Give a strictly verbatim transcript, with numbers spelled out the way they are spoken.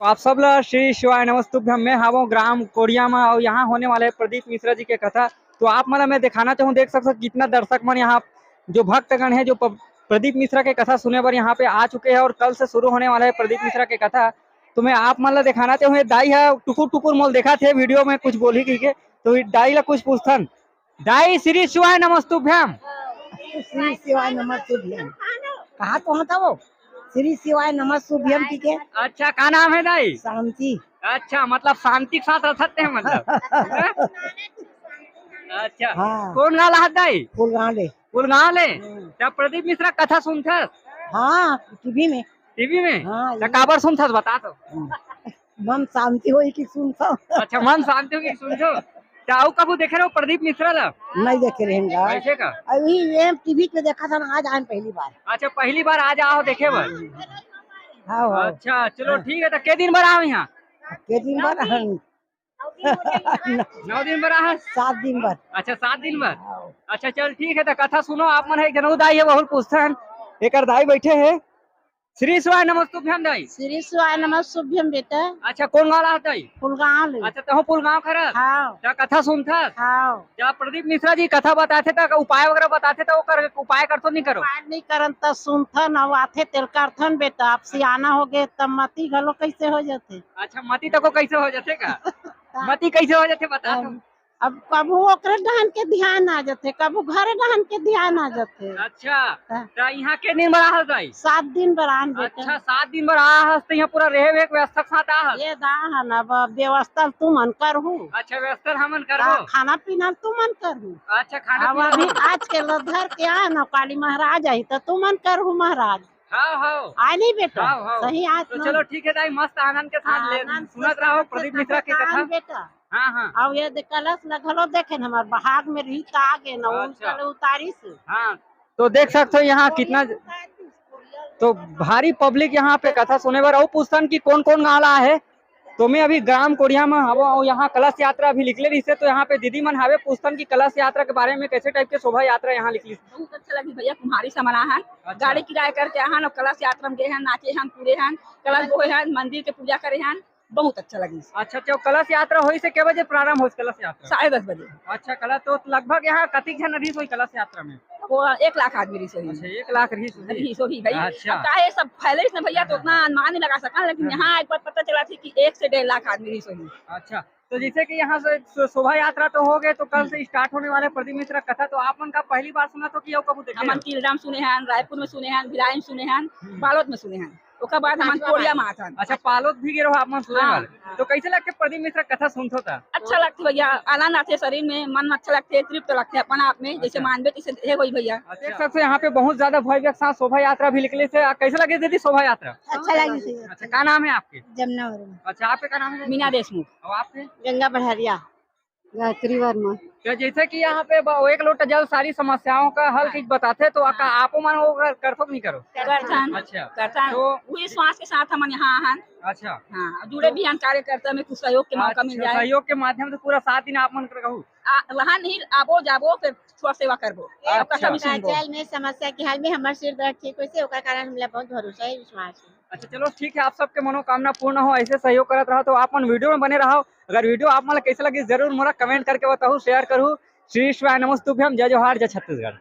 तो आप सब ला श्री शिवाय नमस्तुभ्यम। मैं हावों ग्राम कोड़िया मा और यहाँ होने वाले प्रदीप मिश्रा जी के कथा। तो आप मन ला मैं दिखाना चाहूँ, देख सकते हो कितना दर्शक मन यहाँ जो भक्तगण है, जो प-, प्रदीप मिश्रा के कथा सुने बर यहाँ पे आ चुके हैं और कल से शुरू होने वाला है प्रदीप मिश्रा के कथा। तो मैं आप मन ला दिखाना चाहूँ, ये दाई है टुकुर टुकुर मोल देखा थे वीडियो में कुछ बोली कही के, तो ये दाई ला कुछ पूछथन। दाई श्री शिवाय नमस्तुभ्यम। श्री शिवाय नमस्तुभ्यम। कहा तो होता वो श्री शिवाय नमस्तुभ्यम ठीक है। अच्छा, का नाम है दाई? शांति। अच्छा, मतलब शांति के साथ रहते हैं मतलब। अच्छा। हाँ। कौन गाँव ला हत दाई? फुलगांव ले। फुलगांव ले। हम्म। तब प्रदीप मिश्रा कथा सुनथस? हाँ, टीवी में। टीवी में? हाँ, तो काबर सुनथस बता तो। हम्म। मन शांति होई कि सुनथो। अच्छा, मन शांति होई कि सुनथो। त अउ कभू देखे रहो प्रदीप मिश्रा ला? नहीं देखे रहेंगे। ऐसे का? अभी ये टीवी पे देखा था ना, आज आए पहली बार। अच्छा, पहली बार आज आओ देखे बर। हाँ, हाँ। अच्छा, चलो हाँ। ठीक है, तो के दिन बर आओ यहाँ? के दिन बर हम नौ दिन बर आ? सात दिन बर। अच्छा, सात दिन बर। हाँ। अच्छा, चल ठीक है, तो कथा सुनो आप मन। एक जनऊ दाई है, बहुत पूछथन। एक दाई बैठे हैं। श्री शिवाय नमस्तुभ्यम दाई। श्री शिवाय नमस्तुभ्यम बेटा। अच्छा, कौन गाँव ला हत दाई? फुलगांव ले। अच्छा, तहो फुलगांव खरस? हाँ। त कथा सुनथस? हाँ। जब प्रदीप मिश्रा जी कथा बताथे त उपाय वगैरह बताथे त ओकर उपाय करथो नहीं करो? उपाय नहीं करन त सुनथन, अउ आथे तेल करथन बेटा। आप सियाना हो गए त मती घलो कैसे हो जाथे? अच्छा, मती तको कैसे हो जाथे का? मती कैसे हो जाथे बता तो। अब, अब कभू ओकरे डहन के ध्यान आ जाथे, कभू घरे डहन के ध्यान आ जाथे। अच्छा, हाँ। त यहाँ के दिन बर आहस दाई? सात दिन बर आन बेटा। अच्छा, सात दिन बर आहस त यहाँ पूरा रहे हुए व्यवस्था के साथ आहस? ये दा हन, अब व्यवस्था तुमन करहू। अच्छा, व्यवस्था हमन करबो। हाँ, खाना पीना तुमन करहू। अच्छा, खाना अब पीना अभी तुमन। आज के ल धर के आन, काली महाराज आई त तुमन करहू महाराज। हाँ, हाँ। आय नहीं बेटा? हाँ, हाँ। सही आत तो ना। चलो ठीक है दाई, मस्त आनंद के साथ ले, आनंद के सुनत रहो साथ प्रदीप मिश्रा के कथा। बेटा। हाँ, हाँ। अब ये दे कलश ल घलो देखे न, हमार बहाग में रही त आ गए न, अच्छा। उनका ले उतारी से। हाँ, तो देख सकते हो यहाँ कितना, तो भारी पब्लिक यहाँ पे कथा सुने बर। अउ पूछथन कि कौन कौन गाँव ला आहे, तो मैं अभी ग्राम कोड़िया में हवं अउ यहाँ कलश यात्रा भी निकले रहिसे, तो यहाँ पे दीदी मन हावे, पूछथन कि कलश यात्रा के बारे में, कैसे टाइप के शोभा यात्रा यहाँ निकली। बहुत अच्छा लगी भैया, कुम्हारी समन आहन, अच्छा। गाड़ी किराया करके आहन अउ कलश यात्रा में गए हन, नाचे हन, कूदे हन, कलश बोहे हन, मंदिर के पूजा करे हन, बहुत अच्छा लगी। अच्छा, अच्छा, कलश यात्रा होइसे के बजे प्रारंभ होइसे कलश यात्रा? साढ़े दस बजे। अच्छा, कलश तो लगभग यहाँ कतिक झन रहिस होही कलश यात्रा में? वो एक लाख आदमी रहिस होही। अच्छा, एक लाख रहिस होही। रहिस होही भाई। अच्छा। अब काहे सब फैले न भैया, तो हाँ, उतना हाँ। अनुमान नहीं लगा सका, लेकिन हाँ। यहाँ एक बार पता चला थी कि एक से डेढ़ लाख आदमी रहिस होही। अच्छा, तो जैसे कि यहाँ से शो-, शोभा यात्रा तो हो गए, तो कल हम्म। से स्टार्ट होने वाले प्रदीप मिश्रा कथा, तो आप मन का पहली बार सुना तो कि अउ कभू देखे हमन हो? कीलराम सुने हन, रायपुर में सुने हन, भिलाई में सुने हन, हम्म। बालोद में सुने हन, ओकर बाद हमन पांचवा कोरिया बार। में आथन। अच्छा, पालोद भी गे रहो आप मन सुने हाँ, वाले। हाँ। तो कैसे लगथे प्रदीप मिश्रा कथा सुनथो त? अच्छा लगथे भैया, आनंद आथे शरीर में, मन अच्छा लगथे, तृप्त लगथे अपन आप में, जैसे अच्छा। मानबे तैसे हे होई भैया। अच्छा। देख सकते हो यहाँ पे बहुत ज्यादा भव्य के साथ शोभा यात्रा भी निकले से। आ, कैसे लगे दीदी शोभा यात्रा? अच्छा लगे से। अच्छा, का नाम है आपके? जमुना वर्मा। अच्छा, आपके का नाम है? मीना देशमुख। और आपके? गंगा बढ़ारिया। गायत्री वर्मा। तो जैसे कि यहाँ पे ब-, एक लोटा जल सारी समस्याओं का हल हाँ। की बताथे, तो का हाँ। आपो मन वो कर, करथो कि नहीं करो? करथन। अच्छा। करथन। तो वो विश्वास के साथ हमन यहाँ आहन। अच्छा। हाँ, जुड़े तो भी हन कार्यकर्ता में कुछ सहयोग के मौका मिल अच्छा, जाए। सहयोग के माध्यम से पूरा सात दिन आप मन कर कहू? आ, वहाँ नहीं आबो जाबो, फिर थोड़ा सेवा करबो। अच्छा। अब कथा भी सुनबो। जल में समस्या के हल में हमर सिर दर्द ठीक होइसे, ओकर कारण हमला बहुत भरोसा है, विश्वास है। अच्छा, चलो ठीक है, आप सबके मनोकामना पूर्ण हो, ऐसे सहयोग करत रहो। तो आप मन वीडियो में बने रहो। अगर वीडियो आप मन ला कैसे लगी, जरूर मोला कमेंट करके बताओ, शेयर करू। श्री शिवाय नमस्तुभ्यम, जय जोहार, जय छत्तीसगढ़।